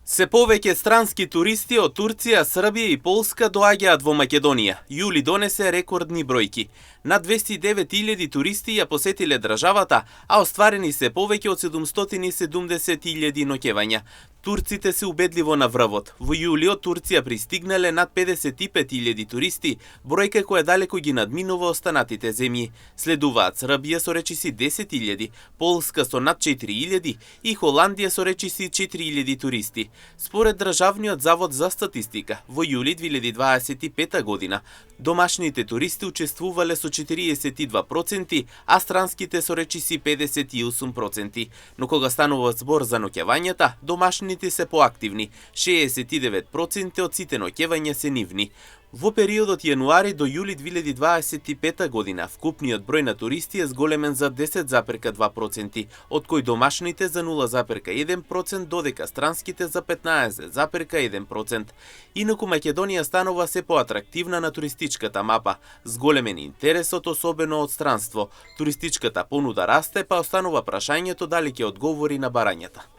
Се повеќе странски туристи од Турција, Србија и Полска доаѓаат во Македонија. Јули донесе рекордни бројки. Над 209.000 туристи ја посетиле државата, а остварени се повеќе од 770.000 ноќевања. Турците се убедливо на врвот. Во јули од Турција пристигнале над 55.000 туристи, бројка која далеко ги надминува останатите земји. Следуваат Србија со речиси 10.000, Полска со над 4.000 и Холандија со речиси 4.000 туристи. Според Државниот завод за статистика, во јули 2025 година, домашните туристи учествувале со 42%, а странските со речиси 58%. Но кога станува збор за ноќевањата, домашните се поактивни, 69% од сите ноќевања се нивни. Во периодот јануари до јули 2025 година, вкупниот број на туристи е зголемен за 10,2%, од кои домашните за 0,1%, додека странските за 15,1%. Инаку Македонија станува се поатрактивна на туристичката мапа, зголемен интересот особено од странство. Туристичката понуда расте, па останува прашањето дали ќе одговори на барањата.